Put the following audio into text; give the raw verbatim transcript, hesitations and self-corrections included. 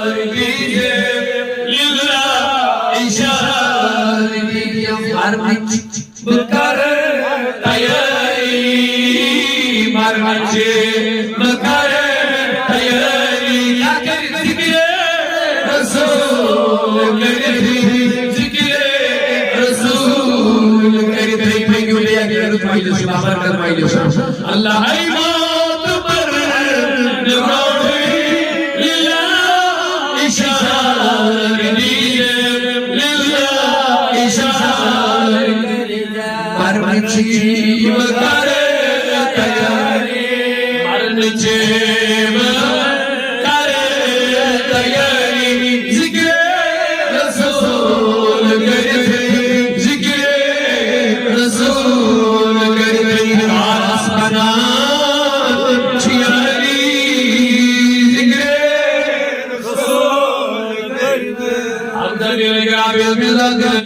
دیجیے، للہ اشارہ دیجیے۔ فرمائیے، بہٕ کرٕ تیٲری، مرنٕچ بہٕ کرٕ تیٲری۔ کیٛاہ کٔرِتھ؟ ذکرِ رسول کٔرِتھ، ذکرِ رسول کٔرِتھ۔ تُہۍ پٔکِو بیٚیہِ اَکہِ لَٹہِ مجلس، بابرکت مجلس۔ اللہ، اے موت پر نکوڑی، للہ اشارہ دیجیے، للہ اشارہ۔ مرنٕچ بہٕ کرٕ تیٲری، مرنٕچ بہٕ کرٕ تیٲری۔ ذکرِ رسول کٔرِتھ، ذکرِ رسول کٔرِتھ، آس بنان چھِ یاری۔ ذکرِ رسول کٔرِتھ۔